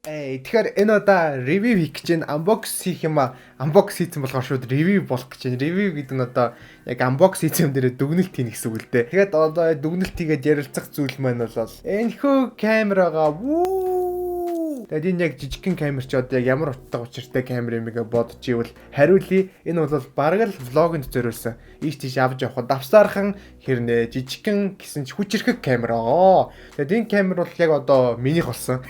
Тэгэхээр энэ удаа review хийх гэж байна. Unbox хийх юм а. Unbox хийсэн болохоор шууд review болох гэж байна. Review гэдэг нь одоо яг unbox хийсэн юм дээрээ дүгнэлт хийнэ гэсэн үг л дээ. Тэгээд одоо дүгнэлт хийгээд ярилцах зүйл маань бол энэхүү камерагаа вүү. Тэгээд энэ яг жижигхэн камер чи одоо яг ямар утга учиртай камер юм бэ гэж бодож ивэл хариулъя. Энэ бол бараг л vlog онд зориулсан. Ийш тийш авч явахад давсаархан хэрнээ жижигхэн гэсэн ч хүчирхэг камер аа. Тэгээд энэ камер бол яг одоо минийх болсон.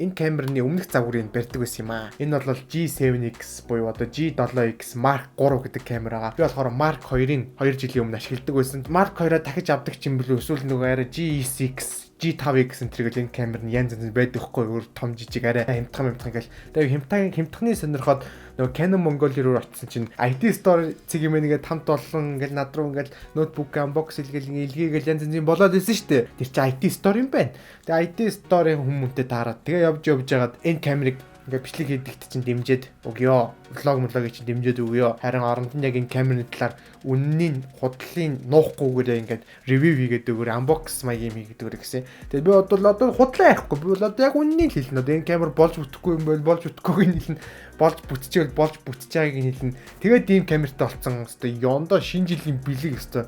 Энэ камерны өмнөх загварыг барьдаг байсан юм аа. Энэ бол G7X буюу одоо G7X Mark 3 гэдэг камер байгаа. Би болохоор Mark 2-ын 2 жилийн өмнө ашигладаг байсан. Mark 2-оо дахиж авдаг ч юм бэлүү, эсвэл нөгөө арай G9X, G5X энэ гэл энэ камер нь янз янз байдаг хгүй, өөр том жижиг, арай хямдхан хямдхан гэл. Тэгээ хямдхан хямдхны сонирхоод нөгөө Canon Mongolia руу очисон чинь IT store цэг юм нэгээ хамт олон ингээл над руу ингээл ноутбук unbox хийгээл илгээгээл янз янзын болоод исэн шүү дээ. Тэр чинь IT store юм байна. Тэгээ IT store-ын хүмүүнтэй таарад тэгээ явж явж байгаад энэ камерыг ингээд бичлэг хийдэгт чинь дэмжиж өгөө. Vlog млогийг чинь дэмжиж өгөө. Харин оронд нь яг энэ камерны талаар үннийг худлын нуухгүйгээр ингээд review хийгээд өгөөр, unbox маяг юм хийгээд өгөөр гэсэн. Тэгээ би одоо худлаа ярихгүй. Би бол одоо яг үннийг хэлнэ. Одоо энэ камер болж бүтэхгүй юм бол болж бүтэхгүйг нь хэлнэ. Болж бүтчихвэл болж бүтэж байгааг нь хэлнэ. Тэгээд ийм камертай болсон хэвээ ёндоо шинэ жилийн бэлэг хэвээ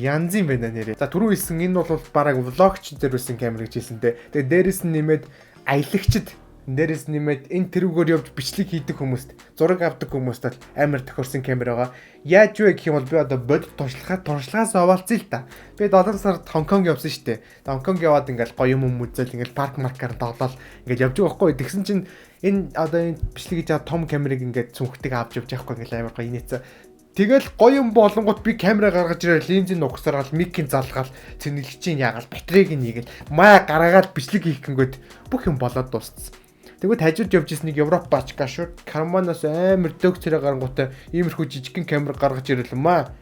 янз юм байна нэрээ. За, түрүү хэлсэн энэ бол бараг vlog ч зориулсан камер гэж хэлсэн те. Тэгээд дээрэс нь нэмээд аялагчд, дээрээс нэмээд энэ тэрүүгээр явж бичлэг хийдэг хүмүүст, зураг авдаг хүмүүст бол амар тохирсон камер байгаа. Яаж вэ гэх юм бол би одоо бодит туршлагаас овоолцъё л та. Би 7 сард Хонконг явсан шүү дээ. Хонконг яваад ингээл гоё юм юм үзэл, ингээл парк маркаар тоглоал ингээл явж байгаа байхгүй. Тэгсэн чинь энэ одоо энэ бичлэг хийж байгаа том камерыг ингээд цүнхдэг авч явж байгаа байхгүй, ингээл амар гоё инээцээ. Тэгэл гоё юм болонгууд би камера гаргаж ирээ, линзийн нугасаргаал, mic ийн залгаал, цэнэглэгчийн яагаал, батарейг нь хийгээл, маа гаргаад бичлэг хийх гингүүд бүх юм болоод дууссан. Тэгвэл хажууд явж ирсэн нэг Европ бачка шууд карманаас амар дөг царай гарангуутаа иймэрхүү жижигхэн камер гаргаж ирэл маа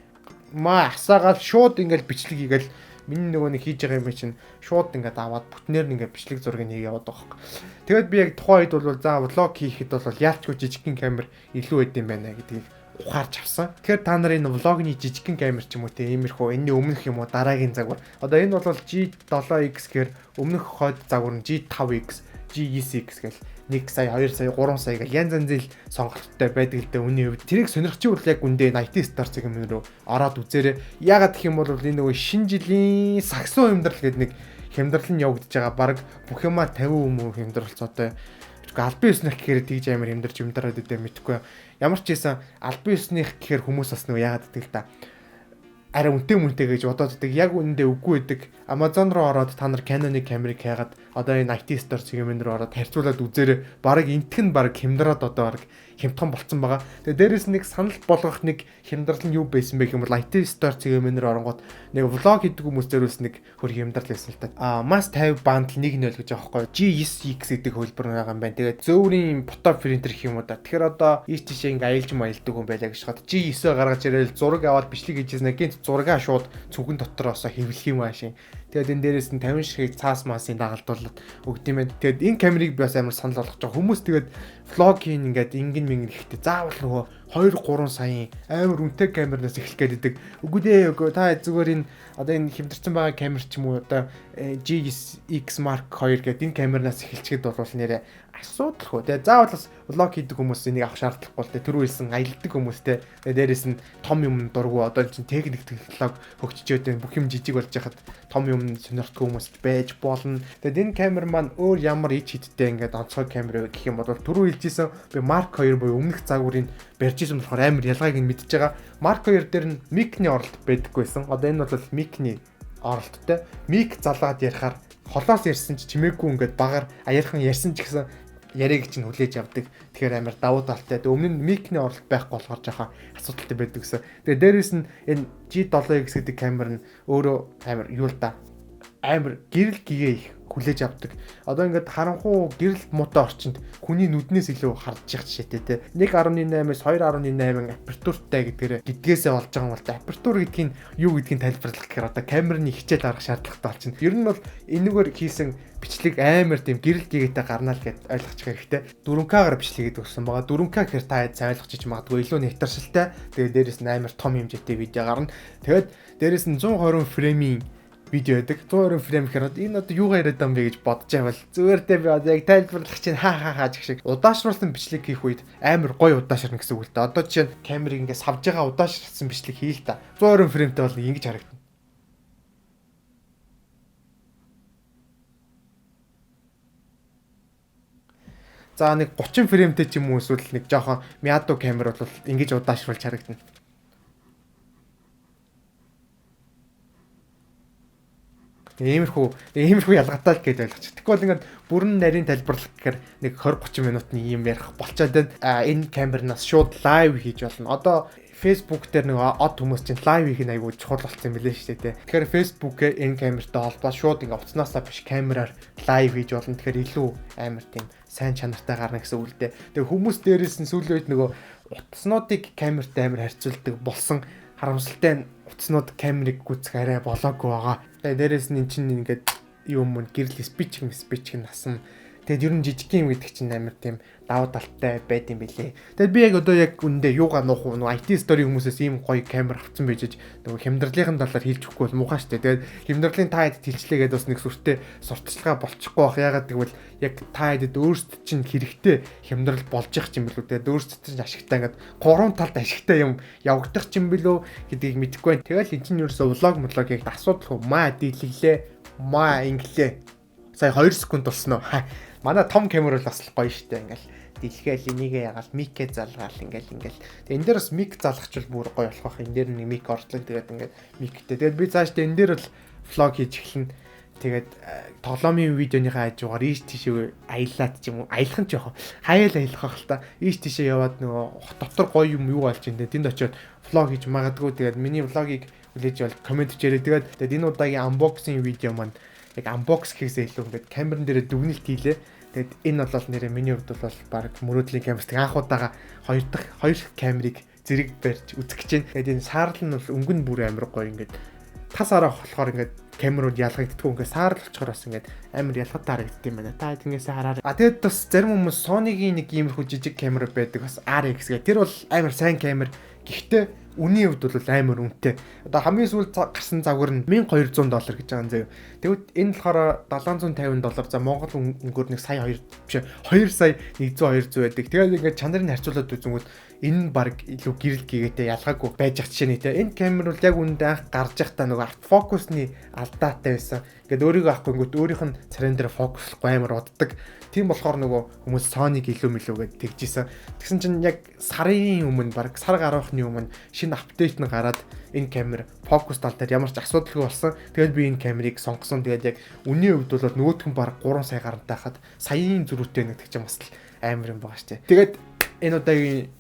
маа асаагаал шууд ингээл бичлэг хийгээл, миний нөгөө нэг хийж байгаа юм чинь шууд ингээд аваад бүтнээр нь ингээд бичлэг зургийг нэг яваад байгаа хэрэг. Тэгээд би яг тухайн үед бол за vlog хийхэд бол яалчгүй жижигхэн камер илүү байд юм байна гэдгийг ухаарч авсан. Тэгэхээр та нар энэ vlog ны жижигхэн камер ч юм уу те, иймэрхүү энэний өмнөх юм уу дараагийн загвар. Одоо энэ бол G7X гэхээр өмнөх хойд загвар нь G5X, G9X гэл 1 сая, 2 сая, 3 сая гэл янз янзын сонголттой байдаг л дээ үнийн хувьд. Тэрийг сонирхч бол яг үндэ IT Store цэг юм руу ороод үзээрэй. Яагаад гэх юм бол энэ нөгөө шинэ жилийн сагсан хямдрал гэдэг нэг хямдрал нь явагдаж байгаа. Бараг бүх юмаа 50% хямдралцоотой. Албан ёсных гэхээр тэгж амар хямдарч юмдараад өгдөө мэдэхгүй. Ямар ч байсан албан ёсных гэхээр хүмүүс бас нөгөө яагаад гэдэг л та арай үнэтэй мүнтэй гэж бодоод байдаг. Яг үнэндээ үгүй байдаг. Amazon руу ороод та нар Canon-ы камерыг хайгаад одоо энэ IT Store цэгийн рүү ороод харьцуулаад үзээрэй. Бараг энтх нь бараг хямдраад одоо бараг хямдхан болцсон байгаа. Тэгээ дээрэс нэг санал болгох нэг хямдрал нь юу байсан бэ гэх юм бол IT Store цэгийн рүү оронгууд нэг vlog хийдэг хүмүүс зориулсан нэг хөр хямдрал байсан л та. А Must 50 bundle 1.0 гэж байгаа байхгүй. G9X гэдэг хөлбөр байгаа юм байна. Тэгээд зөөврийн фото принтер гэх юм уу да. Тэгэхээр одоо ийш тийшээ ингээ аялж маялдаг хүн байлаа гэж хад G9 гаргаж ирэл зураг аваад бичлэг хийжсэн, гинт зургаа шууд цүнхэн дотроосоо хэвлэх юм аашин. Тэгээд энэ дээрээс нь 50 ширхэг цаас масын дагалдуулаад өгд юм байна. Тэгээд энэ камерыг би бас амар санал болгож байгаа. Хүмүүс тэгээд vlog хийн ингээд ингэн мингэн гэхдээ заавал нөгөө 2 3 саяын амар үнэтэй камернаас эхлэх гээд байдаг. Үгүй дээ, үгүй, та зүгээр энэ одоо энэ хямдарсан байгаа камер ч юм уу одоо G9X Mark 2 гэдэг энэ камернаас эхэлчихэд бол нэрээ асуудалгүй. Тэгээ заавал бас vlog хийдэг хүмүүс энийг авах шаардлагагүй л дээ. Түрүү хэлсэн аялдаг хүмүүстэй. Тэгээ дээрээс нь том юм дургу, одоо чинь техник технологи хөгжиж байна. Бүх юм жижиг болж яхад том юм сонирхдаг хүмүүс байж болно. Тэгээд энэ камер маань өөр ямар ич хидтэй ингээд онцгой камер вэ гэх юм бол түрүү хэлжсэн би Mark 2 буюу өмнөх загварыг барьж исэн болохоор амар ялгааг нь мэдж байгаа. Mark 2 дээр нь mic ний оролт байдаггүйсэн. Одоо энэ бол mic ний оролттой. Mic залгаад ярихаар холоос ярьсан ч чимээгүй, ингээд багаар аярхан ярьсан ч гэсэн яриаг чинь хүлээж авдаг. Тэгэхээр амар давуу талтай. Тэгээ өмнө нь mic ний оролт байхгүй болохоор жоохон асуудалтай байдаг гэсэн. Тэгээ дээрэс нь энэ G7X гэдэг камер нь өөрөө амар юу л да, амар гэрэл гэгээ их хүлээж авдаг. Одоо ингээд харанхуу гэрэл муутай орчинд хүний нүднээс илүү харж явах жишээтэй те. 1.8-аас 2.8 aperture тай гэдгээсээ болж байгаа юм бол та aperture гэдгийг юу гэдгийг тайлбарлах гэхээр одоо камерны хичээл арах шаардлагатай болчихно. Ер нь бол энэгээр хийсэн бичлэг амар тийм гэрэл гэгээтэй гарнаа л гэд ойлгочих хэрэгтэй. 4К-гаар бичлэг хийдэг болсон байгаа. 4К гэхээр та сайн ойлгож ич магадгүй, илүү нэтаршилтай. Тэгээд дээрэс нь амар том хэмжээтэй видео гарна. Тэгээд дээрэс нь 120 frame ийн видео байдаг. 120 frame гэхээр энэ одоо юугаа яриад байгаа юм бэ гэж бодож байвал зүгээр дээ, би одоо яг тайлбарлах чинь ха ха ха гэх шиг удаашруулсан бичлэг хийх үед амар гоё удаашрна гэсэн үг л дээ. Одоо жишээ нь камерыг ингээд савж байгаа удаашрсан бичлэг хий л та. 120 frame тэй бол ингэж харагдана. За, нэг 30 frame тэй ч юм уу эсвэл нэг жоохон мяду камер бол ингэж удаашруулж харагдана. Иймэрхүү ялгаатай л гэж ойлгочих. Тэгэхгүй бол ингээд бүрэн нарийн тайлбарлах гэхээр нэг 20 30 минутны юм ярих болчоод байна. А энэ камернаас шууд live хийж болно. Одоо Facebook дээр нэг од хүмүүс чинь live хийх нь айгүй чухал болсон юм билээ шүү дээ. Тэгэхээр Facebook-ээ энэ камертай холбоод шууд ингээ утаснаасаа биш камераар live хийж болно. Тэгэхээр илүү амар тийм сайн чанартай гарна гэсэн үг л дээ. Тэгээ хүмүүс дээрээс нь сүүлийн үед нөгөө утаснуудыг камертай амар харьцуулдаг болсон. Харамсалтай нь утаснууд камерыг гүйцэх арай болоогүй байгаа. Тэгээ дээрээс нь эн чинь ингээд юм гэрэл спич юм насан. Тэгээд ер нь жижиг юм гэдэг чинь амар тийм давуу талтай байд юм билээ. Тэгээд би яг одоо яг үндэ юугаа нуух уу? Нөгөө IT story хүмүүсээс ийм гоё камер авцсан байж нөгөө хямдралын талаар хэлж өгөхгүй бол муухай штэ. Тэгээд хямдралын та хэд хэлчлээ гэдээ бас нэг сүртэй сурталчилгаа болчихгүй бах. Ягаад гэвэл яг та хэдэд өөрсдөд чинь хэрэгтэй хямдрал болж явах юм билүү. Тэгээд өөрсдөд чинь ашигтай ингээд гурван талд ашигтай юм явагдах юм билүү гэдгийг мэдэхгүй байна. Тэгэл эн чинь ерөөсө vlog млог яг асуудалгүй маа дийлгэлээ, маа инглээ. Сая 2 секунд болсон уу? Манай том камер бол бас гоё штэ, ингээл дэлгээл энийгээ ягаал mic ээ залгаал ингээл. Тэгээ энэ дээр бас mic залгachвал бүр гоё болох бах. Энэ дээр нэг mic ордлог, тэгээд ингээд mic тэй. Тэгээд би цаашдаа энэ дээр бол vlog хийж эхэлнэ. Тэгээд тоглоомын видеоныхаа хажуугаар ийш тийшээ аялаад ч юм уу, аялах нь ч яах хаяал аялах бах л та. Ийш тийшээ яваад нөгөө хот дотор гоё юм юу болж ин тэнд очиод vlog хийж магадгүй. Тэгээд миний vlog ыг хүлээж бол comment хийрээ. Тэгээд энэ удаагийн unboxing видео маань яг unbox хийхээсээ илүү ингээд камерын дээр дүгнэлт хийлээ. Тэгээд энэ бол нэрээ миний хувьд бол баг мөрөөдлийн камер. Тэг анх удаага хоёр дахь хоёр камерыг зэрэг барьж үзэх гэж байна. Тэгээд энэ саарл нь бол өнгө нь бүр амар гоё, ингээд тас араа болохоор ингээд камерууд ялгагддаггүй, ингээд саарл болчихоор бас ингээд амар ялгаатай харагддаг юм байна. Та ингэсээ хараарай. А тэгээд бас зарим хүмүүс Sony-гийн нэг иймэрхүү жижиг камер байдаг бас RX гэх. Тэр бол амар сайн камер. Гэхдээ үнийн хувьд бол амар үнэтэй. Одоо хамгийн сүүлд гарсан загвар нь 1200 доллар гэж байгаа юм заяа. Тэгвэл энэ болохоор 750 доллар. За, Монгол өнгөөр нэг сая 2 биш 2 сая 100 200 байдаг. Тэгээд ингээд чанарыг харьцуулаад үзэнгүүт энэ нь баг илүү гэрэл гээтэй ялгаагүй байж ах жишээ нь те. Энэ камер бол яг үүндээ анх гарч явахдаа нөгөө автофокусны алдаатай байсан. Ингээд өөрийгөө авахгүй ингүүт өөрийнх нь царайн дээр фокуслахгүй амар уддаг. Тийм болохоор нөгөө хүмүүс Sony-г илүү мэлүү гэд тэгжсэн. Тэгсэн чинь яг сарын өмнө, баг сар гаруйхны өмнө шинэ update нь гараад энэ камер фокус тал дээр ямар ч асуудалгүй болсон. Тэгээд би энэ камерыг сонгосон. Тэгээд яг үнийн хувьд бол нөгөөх нь баг 3 сая гарантай хахад саяын зөрүүтэй нэг чинь бас л амар юм байгаа шүү дээ. Тэгээд энэ удаагийн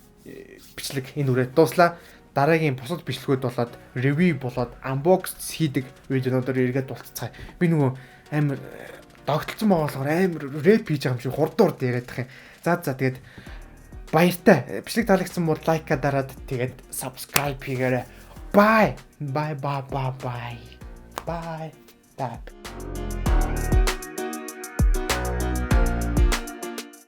бичлэг энэ үрээд дууслаа. Дараагийн бусад бичлэгүүд болоод review болоод unbox хийдэг видеонуудаар эргээд дулцгаая. Би нөгөө амар догтлцсон байгаа болохоор амар рэп хийж байгаа юм шиг хурд хурд яриад тах юм. За, тэгээд баяртай. Бичлэг таалагдсан бол like аа дараад тэгээд subscribe хийгээрэй. Bye. Bye bye bye bye. Bye. Bye.